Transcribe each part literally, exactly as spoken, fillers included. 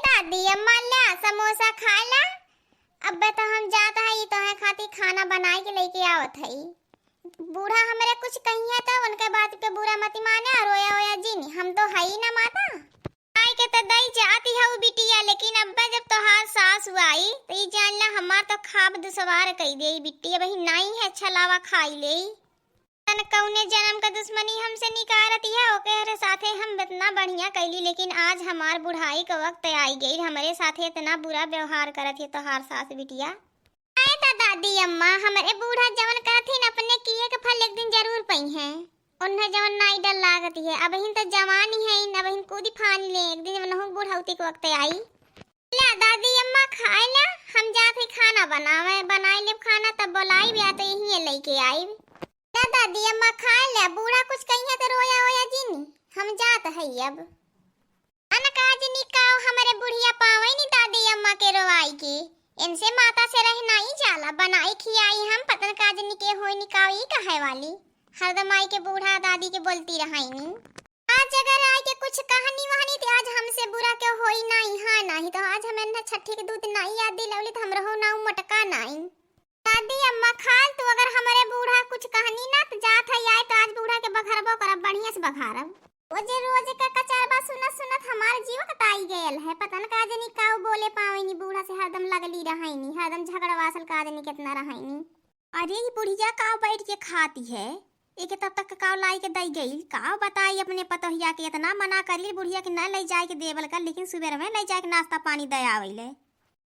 दादी अम्मा, ल्या समोसा खाइ ल्या। अब्बे तो हम जात हई, तोहे खातिर खाना बनाइ के लइके आवत हई। बूढ़ा हमरे कुछ कहिहैं तो उनके बात पे बुरा मति मान्या, रोया ओया जिन, हम तो हई ना माता। आइ के तो दइ जाती हऊ बिटिया, लेकिन अब्बे जब तोहार सासु आई तो ई जान ल्या हमार तो खाब दुसवार कइ देई बिट्टी, अबहिं नाहीं है, अच्छा लावा खाइ लेई। तन कउने जनम क दुसमनी हमसे निकारत है, ओकरे साथे हम एतना बढ़िया कइली, लेकिन आज हमार बुढ़ाई क वक्त आइ गइल, हमरे साथे एतना बुरा व्यवहार करत है तोहार सास बिटिया। आए त दादी अम्मा, हमरे बूढ़ा जवन करत हीं अपने किए क फल एक दिन जरूर पइहैं। उन्हें जवन नाई डर लागत है, अबहिन त जवान ही हैं, अबहिन कूदी फानी ले, एक दिन उनहूँ बुढ़ौती क वक्त आई। ल्या दादी अम्मा खाइ ल्या, हम जात ही खाना बनावे, बनाइ लेब खाना तब बोलाइब या तो यहीं लइके आइब। ल्या दादी अम्मा खाइ ल्या, बूढ़ा कुछ कहिहैं तो रोया ओया जिन, हम जात हई अब। अन काजनी काव हमरे बुढ़िया पावइ नी दादी अम्मा के रोवाई के, इनसे माता से रह नाहीं जाला, बनाई खियाई हम, पतन काजनी के होई नी काव ई कहइ वाली, हरदम आइ के बूढ़ा दादी के बोलती रहइ नी। आज अगर आइ के कुछ कहनी वहनी त आज हमसे बुरा केउ होई नाहीं, हाँ नाहीं तो आज हम एन्हे छठी के दूध नाहीं याद दिलौली त हमरहु नाउ मोटका नाहीं। दादी अम्मा खाल तू अगर हमरे बूढ़ा कुछ कहनी ना त जात हई आइ त आज बूढ़ा के बघरबो करब, बढ़िया से बघारब। रोज रोज क कचरबा सुनत सुनत हमार जीव कताई गयल है, पता न का जनी काउ बोले पावइनी, बूढ़ा से हरदम लगली रहइनी, हरदम झगड़वासल का जनी केतना रहइनी। अरे ई बुढ़िया काउ बइठ के खाती है, एके तब तक काउ लाइ के दइ गइल, काउ बताई अपने पतोहिया के, एतना मना करिल बुढ़िया के न लइ जाइ के देबल कर, लेकिन सुबेर में लइ जाइ के नास्ता पानी दइ आवइले।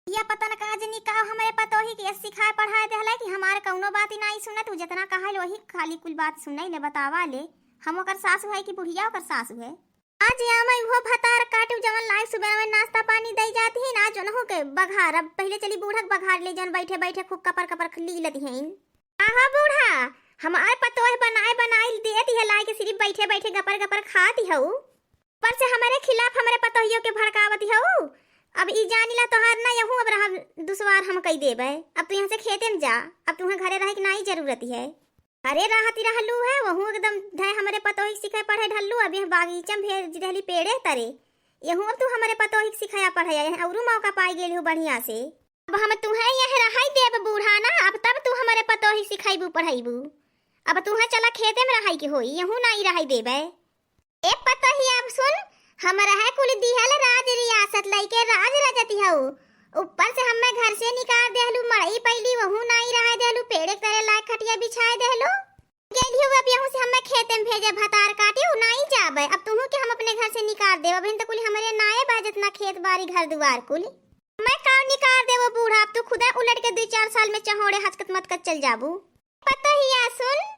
या पता न का जनी काउ हमरे पतोही के सिखाए पढ़ाए देहले कि हमार कउनो बात ही नाहीं सुनत, उ जेतना कहइल वही खाली कुल बात सुनइले, बतावा ले, हम ओकर सासु हई कि बुढ़िया ओकर सासु है। आज आमइ उहो भतार काटू जवन लाइ सुबेर में नास्ता पानी दइ जात हीं, आज उनहु के बघारब, पहिले चली बूढ़ा के बघार ले जवन बइठे बइठे खूब कपर कपर लीलत हीं। आहा बूढ़ा, हमार पतोह बनाए बनाइल देत है लाइ के सिरिफ बइठे बइठे गपर गपर खात हऊ। ऊपर से हमरे खिलाफ हमरे पतोहियो के भड़कावत हऊ। अब ई जानिला तोहार ना यहू अब रहा दुसवार हम कइ देबइ। अब तू यहाँ से खेते में जा, अब तुहें घरे रहइ के नाहीं जरूरत है। अरे रहती रहलू है, वहू एकदम धय हमरे पतोही के सिखइ पढ़इ ढल्लू, अब यह बागीचा में भेज देहली पेड़े तरे। यहू अब तू हमरे पतोही के सिखइया पढ़इया, यह अउरू मौका पाइ गेली हो बढ़िया से। अब हम तुहें यह रहइ देब बूढ़ा ना, अब तब तू हमरे पतोही सिखइबू पढ़इबू। अब तुहें चला खेते में रहइ के होई, यहू नाहीं रहइ देबइ। ए पतोहिया, अब सुन, हम रहे कुल दिहल राज रियासत लइके राज रजत हऊ। ऊपर से हम्मे घर से निकार देहलू, मड़ई पइली वहू नाहीं रहइ देहलू, पेड़े के तरे लाइ खटिया बिछाइ देहलू। गेली हऊ अब यहू से हम्मे खेते में भेजे भतार काटी, उ नाहीं जाबइ। अब तुहू के हम अपने घर से निकार देब, अबहिन त कुल हमरे नाए बा, जेतना खेत बारी घर दुआर कुल। हम्मे काउ निकार देबो बूढ़ा, अब तू खुदे उलट के दुइ चार साल में चहोड़े हचकत मचकत चल जाबू। पतोहिया सुन,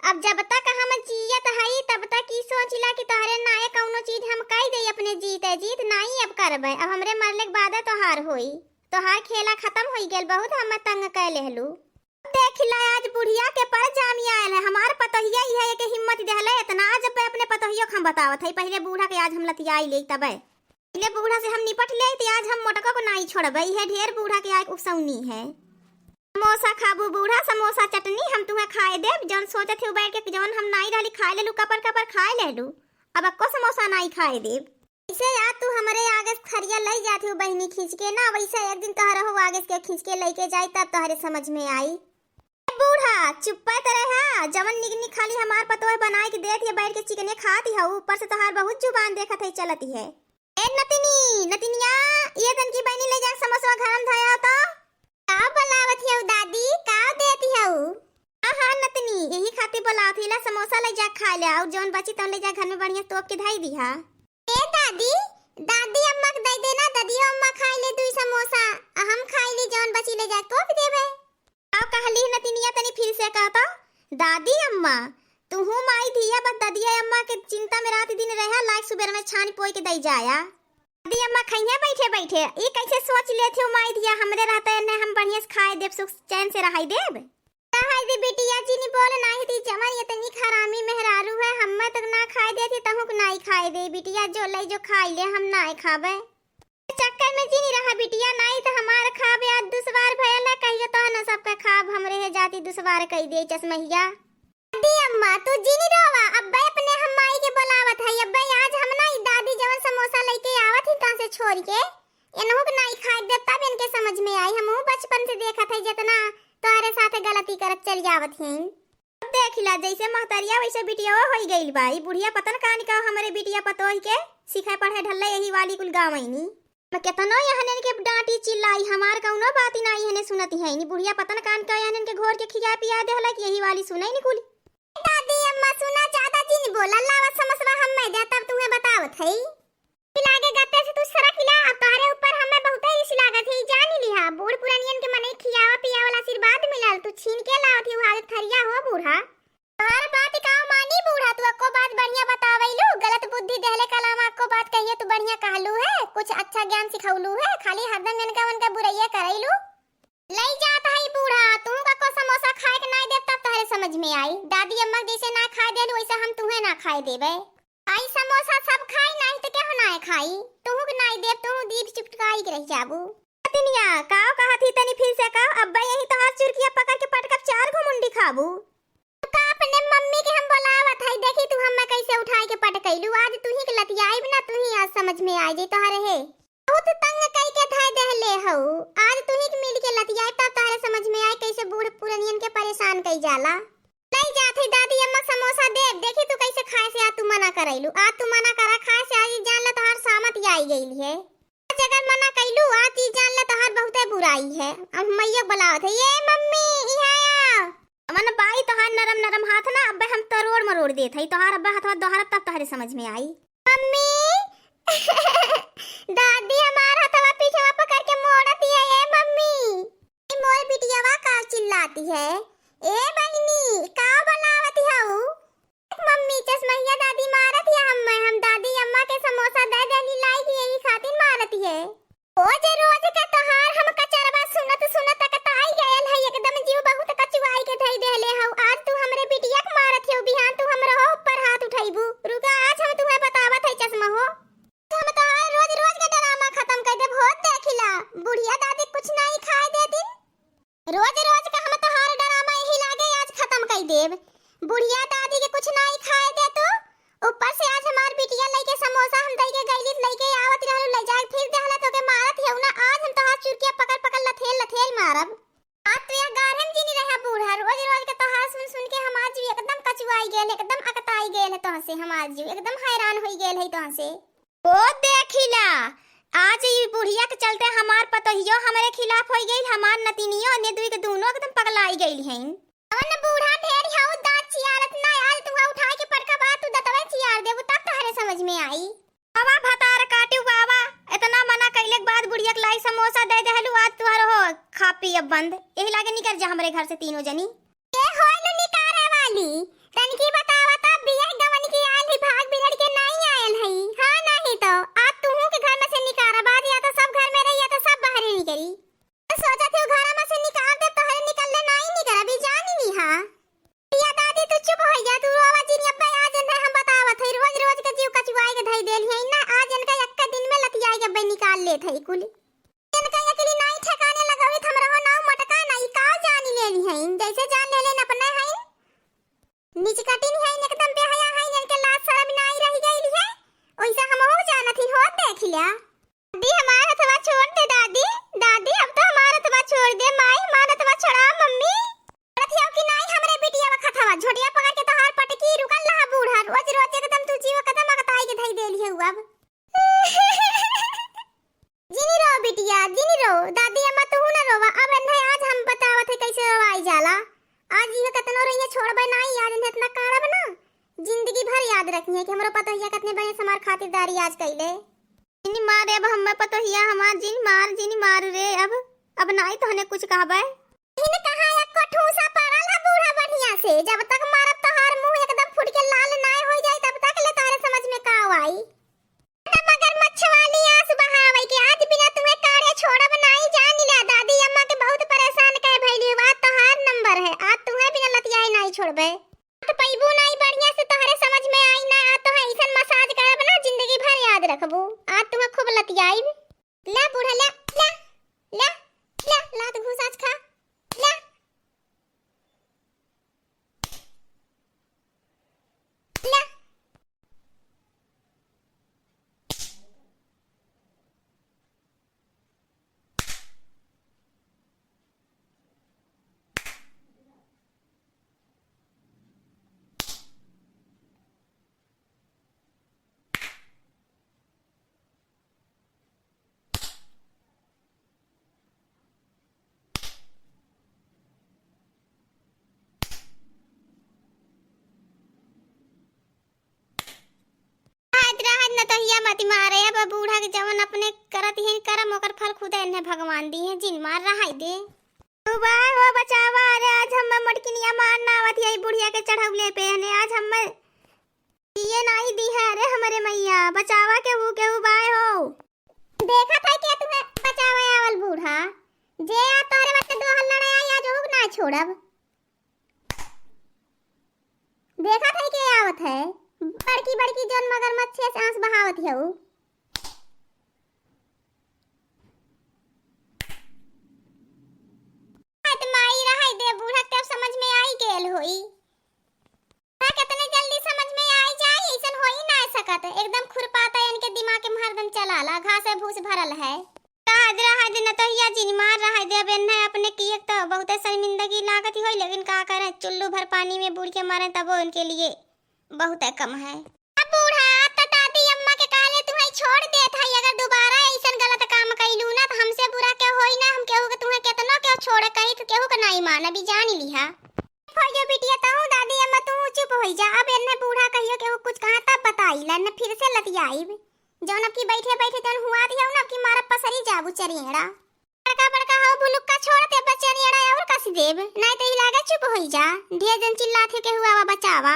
अब जब तक हम जियत हई तब तक ई सोचिला कि तोहरे नाए कउनो चीज हम कइ देई अपने जीते जीत, नाहीं अब करबइ। अब हमरे मरले के बादे तोहार होई। तोहार खेला खतम होइ गेल, बहुत हम्मे तंग कइ लेहलू। देखिला आज बुढ़िया के पर जामी आयल है, हमार पतोहिया इहे एके हिम्मत देहले एतना। आज अब्बे अपने पतोहियो के हम बतावत हई, पहिले बूढ़ा के आज हम लतियाइ लेई तबे। पहिले बूढ़ा से हम निपट लेई त आज हम मोटको को नाहीं छोड़बइ, इहे ढेर बूढ़ा के आइके उकसउनी है। समोसा खाबू बूढ़ा, समोसा चटनी हम तुहें खाए देब, जउन सोचत हऊ बइठ के जउन हम नाहीं रहली खाए लेलू, कपर कपर खाए लेलू, अब अक्को समोसा नाहीं खाए देब। जइसे आज तू हमरे आगे से थरिया लइ जात हऊ बहिनी खींच के ना, वइसे एक दिन तोहरहू आगे से खींच के लइके जाई, तब तोहरे समझ में आई। ए बूढ़ा, चुप्पे त रहा, जवन निक निक खाली हमार पतोह बनाइ के देत है, बइठ के चिकने खात हऊ, ऊपर से तोहार बहुत जुबान देखत है चलत है। ए नतिनी, नतिनिया, ये तनकी बहिनी लइ जा समोसवा घर में धया तो। का बोलावत हऊ दादी, का देत हऊ? हाँ, हाँ, नतिनी, यही खातिर बोलावत ही, ला समोसा लइ जा खाइ ल्या, अउर जउन बची तउन लइ जा घर में बढ़िया तोप के धइ दिहा। ए दादी, दादी अम्मा के दइ देना, ददियो अम्मा खाइ ले दुइ समोसा, आ हम खाइ ली जउन बची लइ जा तोप देबे। का कहली नतिनिया, तनी फिर से कह तो। दादी अम्मा, तुहू माई धिया बस ददिया अम्मा के चिंता में रात दिन रहा, लाइक सुबेर में छानी पोइ के दइ जाया। दादी अम्मा खइहें बइठे बइठे, ई कइसे सोच लेत हऊ माई धिया, हमरे रहते एन्हे हम बढ़िया से खाए देब, सुख चैन से रहाई देब। रहाई दे बिटिया, जिनी बोल नाहीं दी, जवन एतनी हरामी मेहरारू है, हम्मे तक ना खाए देती, तहूँ के नाहीं खाए दे बिटिया, जो लइ जो खाइ ले, हम नाहीं खाबे। चक्कर में जिनी रहा बिटिया, नाहीं त हमार खाब आज दुसवार भयल है, कहियो तोहन सबका खाब हमरे है जाती दुसवार कइ दे चश्महिया। दादी अम्मा, तू जिनी रोवा, अब्बे अपने हम माई के बोलावत हई। अब्बे आज हम ना ई दादी जवन समोसा लइके आवत ही तहाँ से छोड़ के, एनहू के नाई खाए देब, तब इनके समझ में आई। हमहू बचपन से देखत है, जितना तोहरे साथे गलती करत चल जावत ही। अब देख ला, जैसे महतरिया वैसे बिटिया होई गइल बा। ई बुढ़िया पतन कान का हमरे बिटिया पतोह के सिखाए पढ़ाए ढल्ले यही वाली कुल गावैनी। मैं केतनो यहनन के डांटी चिल्लाई, हमार कौनो बात ही ना यहने सुनती है। नी बुढ़िया पतन कान का यहनन के घोर के खिया पिया देहला कि यही वाली सुनै नी कुल। दादी अम्मा सुना, ज्यादा जिन बोला, लावा समोसवा हम मैं दे, तब तुम्हें बतावत है। लागे गत्ते से तू सरक हिला, अब तोहरे ऊपर हमें बहुते रिस लागत है, जान ही लिहा। बूढ़ पुरानियन के मने खियावा पियावला आशीर्वाद मिलल, तू छीन के लावत ही उहार थरिया हो बूढ़ा। तोहर बात का मानी बूढ़ा, तू अक्को बात बढ़िया बतावैलू, गलत बुद्धि देहले कलामा अक्को बात कहिए तू बढ़िया कहलू है, कुछ अच्छा ज्ञान सिखौलू है, खाली हरदम इनका उनका बुरैया करैलू। लई जात हई बूढ़ा, तू का को समोसा खाए के नाई देब, तब तोहरे समझ में आई। दादी अम्मा के जैसे ना खाए देलू, वैसे हम तुहे ना खाए देबे। आई समोसा सब खाई, नाई तो केहू नाई खाई। तुहू के नाई देब, तुहू जीभ चुटकाई के रह जाबू। तिनिया, काव कहत ही तनी फिर से काव? अब्बा यही तोहार चुरकिया पकड़ के पटकब, चार गो मुंडी खाबू। का अपने मम्मी के हम बोलावत हई, देखी तू हमें कैसे उठाए के पटकैलू। आज तुही के लतियाइब ना, तुही आज समझ में आ जाई तोहरे हे। बहुत तंग कई के धै देहले हऊ, आज तुही के मिल के लतियाइब, तब तोहरे समझ में आई कैसे बूढ़ पुरनियन के परेशान कई जाला। लई जात हई दादी अम्मा समोसा देब, देखी तू कैसे खाए से आज तू मना करैलू। आज तू मना करा खाए से, आज ई जान ले तोहार सामत आई गइल है। आज अगर मना कैलू, आज ई जान ले तोहार बहुते बुराई है। अब मैया बुलावत है, "ये मम्मी, इहाँ आ।" अमन बाई तोहार नरम नरम हाथ ना, अब्बे हम तरोड़ मरोड़ देत हई। तोहार अब्बे हथवा दोहरा तब तोहरे समझ में आई। मम्मी, दादी हमार हथवा पीछवा पकड़ के मोड़त है, ए मम्मी। ए मोर बिटियावा का चिल्लाती है? ए बहिनी, का बुलावत हऊ? मम्मी, चश्मैया दादी मारत हिया हम्मे, हम दादी अम्मा के समोसा दे देली लाई के यही खातिर मारत हिये। रोज रोज के तोहार हम कचरवा सुनत सुनत अकताई गयल है, एकदम जीव बहुत कचुआई के धई देले हऊ। आज तू हमरे बिटिया के मारत हियो, बिहान तू हमरो ऊपर हाथ उठैबू। रुका, आज हम तुहे बतावत है चश्मा हो। हम तोहार रोज रोज के ड्रामा खत्म कर देब। होत देखिला, बुढ़िया दादी कुछ नहीं खाए दे दिन। रोज रोज का हम तोहार ड्रामा यही लागे आज खत्म कई देब। बुढ़िया दादी के कुछ नाई खाए दे तू। ऊपर से आज हमार बिटिया लइके समोसा हम दई के गईली, लइके आवत रहलू, ले जाए फिर देहला तोके मारत हियौ ना। आज हम तोहार चुरकिया पकड़ पकड़ लथेल लथेल मारब। आज तू यह गाढ़े में जिनी रहा बूढ़ा, रोज रोज के तोहार सुन सुन के हमार जीव एकदम कचुआई गेल, एकदम अकताई गेल है तोहसे, हमार जीव एकदम हैरान होई गेल है तोहसे। ओ देखिला, आज ई बुढ़िया के चलते हमार पतोहियो हमरे खिलाफ होई गइल, हमार नतिनियो, ने दुई के दूनो एकदम पगलाई गइल हईन। कवन बूढ़ा ढेर हऊ, दांत चियारत ना, आज तुहा उठाए के पटका बा, तू दतवे चियार देबू, तब तोहरे समझ में आई। बाबा भतार काटू बाबा, इतना मना कइले के बाद बुढ़िया के लाई समोसा दे देहलू, आज तुहरो हो खा पी अब बंद। यही लागे निकर जा हमरे घर से तीनों जनी। ए होइलू निकारे वाली, तनकी बतावा त बियाह गवन की आयल है, भाग बिगड़ के नाई आयल है। हाँ, नहीं तो आज तुहू के घर में से निकारब, आज या तो सब घर में रही या तो सब बाहरे निकरी। तो सोचत हूँ घर में से निकाल दे, तोहरे निकलले नाई निकरब, ई जानी नी हा। या दादी तू चुप हो जा, तू रोवा जिनी, अब्बे आज इन्हें हम बतावत है, रोज रोज के जीव कचुआई के धई देली है ना, आज इनका एक दिन में लतियाई के अब्बे निकाल लेत है कुल। इनका एकली नाई ठिकाने लगावित, हमरो नाव मटका नाई, काव जानी लेली हईन, जैसे जान लेलेन अपने हईन। निचकटिन हईन, एकदम बेहया हईन, इनके लाज शरम नाई रह गइल है, ओइसे हमहू जानत ही होत देखिला। दादी हमार हथवा छोड़ दे दादी, दादी अब तो हमार हथवा छोड़ दे, माई हमार हथवा छोड़ा मम्मी। छोड़त हियो कि नाई हमरे बिटिया का हथवा, झोटिया पकड़ के तोहार पटकी, रुकल रहा बूढ़ा, रोज रोज एकदम तू जीव कदम अकताई के धई देली है अब। जिनी रो बिटिया, जिनी रो। दादी अम्मा तू ना रोवा। अब इन्हें आज हम बतावत है कैसे रोवाई जाला। आज इहे कतनो रहिए छोड़बे नाई, आज इन्हें इतना काढ़ब ना, जिंदगी भर याद रखिए कि हमरो पतोहिया कितने बड़े हमार खातिरदारी आज कैले। जिनी मार रे, अब हमें पतोहिया हमार जिनी मार, जिनी मार रे। अब, अब नाई तोहने कुछ कहबे। इन कहा एको ठूसा पड़ल है बूढ़ा बढ़िया से, जब तक मारब तोहार मुंह एकदम फूट के लाल नाय हो जाए, तब तक ले तोहरे समझ में का आई। त मगरमच्छ वाली आंस बहावे के, आज बिना तुम्हें काढ़े छोड़ब नाई, जान ला। दादी अम्मा के बहुत परेशान कह भइली, आज तोहार नंबर है, आज तुम्हें बिना लतियाए नाई छोड़बे। बात पैबू नाई बढ़िया से, तोहरे समझ में आई ना, आज तोहे ऐसन मसाज करब ना, जिंदगी भर याद रखबू। आज तुम्हें खूब लतियाइब। ला बूढ़ा, ला, ला, ला, ला, लात घूस आज खा, ला। ला। अति मारे अब बूढ़ा के जवन अपने करत ही करम, ओकर फल खुदे इन्हें भगवान दी है, जिन मार रहाई दे। तू बाय हो बचावा, अरे आज हम मोटकिनिया मार ना आवत है, बुढ़िया के चढ़ौले पे हने, आज हम ये नाई दी है, अरे हमरे मैया, बचावा केहू, केहू बाय हो। देखत है के तुम्हें बचावे आवल बूढ़ा, जे आ तोहरे बच्चे दोहल लड़े आई, आज ओहू के ना छोड़ब। देखत है के आवत है, बड़की बड़की जौन मगरमच्छ से आंस बहावत है उ। बात माई रहाई दे, बूढ़ा के तब समझ में आई गेल होई। बूढ़ा कितने जल्दी समझ में आई जाई, ऐसन हो ही ना सकत। एकदम खुरपाता इनके दिमाग में हरदम चलाला, घास भूस भरल है। रहाई दे, रहाई दे, नतोहिया जिन मार रहाई दे। अब इन्हें अपने किए तो बहुते शर्मिंदगी लागत ही होई, लेकिन का करें, चुल्लू भर पानी में बूड़ के मारे तबो इनके लिए बहुते कम है। अब बूढ़ा, त दादी अम्मा के कहले तुहई छोड़ देत हई, अगर दोबारा ऐसन गलत काम कइलू ना, त हमसे बुरा केहू होई ना, हम केहू के, तुहें केतनो केहू छोड़े कही, त केहू के नाई मानब, ई जान लिहा। हो गयो बिटिया, तहूँ दादी अम्मा, तू चुप होई जा। अब एन्ने बूढ़ा कहियो केहू कुछ कहा, तब बताई ला, न फिर से लतियाइब। जौन अब की बैठे बैठे जौन हुआ दिया ना, अब की मारब पसरी जाबू चरियेड़ा। बड़का बड़का हो भुलुक्का छोड़ दे बच्चा नियरा और कस देब, नाई तो ई लागे चुप होई जा। ढेर जन चिल्लात है केहू आवा बचावा।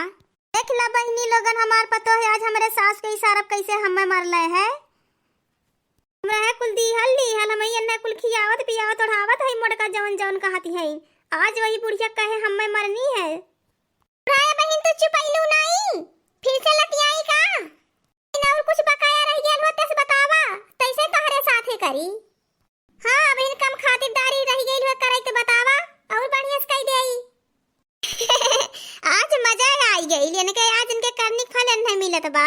देख ला बहिनी लोगन, हमार पतो है आज हमरे सास के इशारा पे कैसे हमें मरले है। हमरा है कुल दीहल लीहल, हम एन्ने कुल खियावत पियावत ओढ़ावत है मोटका जवन जवन कहती है। आज वही बुढ़िया कहे हमें मरनी है। बुढ़ाया बहिन तू चुपैलू नाई, फिर से लतियाई का? और कुछ बकाया रह गया हो तस बतावा, तैसे तोहरे साथे करी। हाँ, अब इन कम खातिरदारी रह गई हो करे तो बतावा, और बढ़िया से कह देई। आज मजा आई गई, इनके आज इनके करनी के फल नहीं मिलत बा।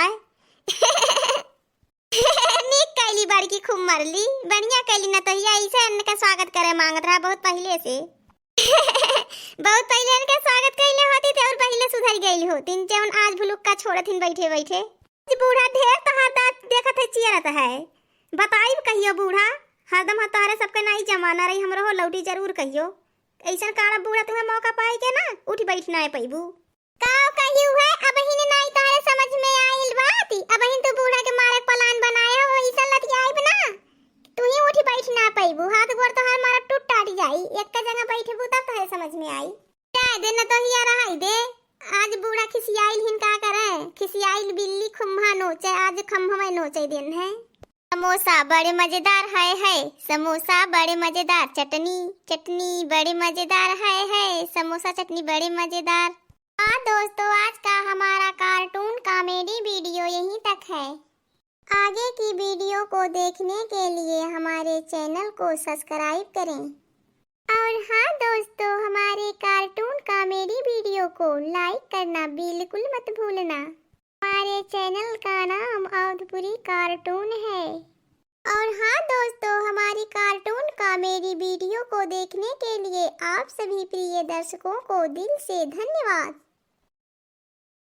नीक कैली बड़की, खूब मरली, बढ़िया कैली। नतोहिया ऐसे इनका स्वागत करे मांगत रहा बहुत पहले से। बहुत पहले इनका स्वागत कैले होती थे और पहले सुधर गई होती, जवन आज भुलुक्का छोड़त हिन बैठे बैठे। बूढ़ा ढेर तहार दांत देखत है, चियरत है। बताइब कहियो बूढ़ा, हरदम ह तोहरे सबके नाई जमाना रही, हमरो हो लौटी जरूर कहियो। ऐसन काड़ा बूढ़ा तुम्हें मौका पाई के ना उठ बैठ ना पैबू। काव कहियो है, अबहिन नाई तोहरे समझ में आइल बात, अबहिन तू बूढ़ा के मारे के plan बनाए हो, ऐसन लतियाइब ना, तू ही उठ बैठ ना पैबू, हाथ गोड़ तोहार मारा टूट टाट जाई, एक जगह बैठबू तब तोहरे समझ में आई। जाए दे, नतोहिया रहाई दे। आज बूढ़ा खिसियाइल हिन का करे? खिसियाइल बिल्ली खुम्हा नोचे, आज खम्हवे नोचे दिन है। समोसा बड़े मजेदार है, है। समोसा बड़े मजेदार, चटनी, चटनी बड़े मजेदार है, है। समोसा चटनी बड़े मजेदार। हाँ दोस्तों, आज का हमारा cartoon comedy video यहीं तक है। आगे की video को देखने के लिए हमारे channel को subscribe करें। और हाँ दोस्तों, हमारे cartoon comedy video को like करना बिल्कुल मत भूलना। हमारे channel का नाम अवधपुरी cartoon है। और हाँ दोस्तों, हमारी cartoon comedy video को देखने के लिए आप सभी प्रिय दर्शकों को दिल से धन्यवाद।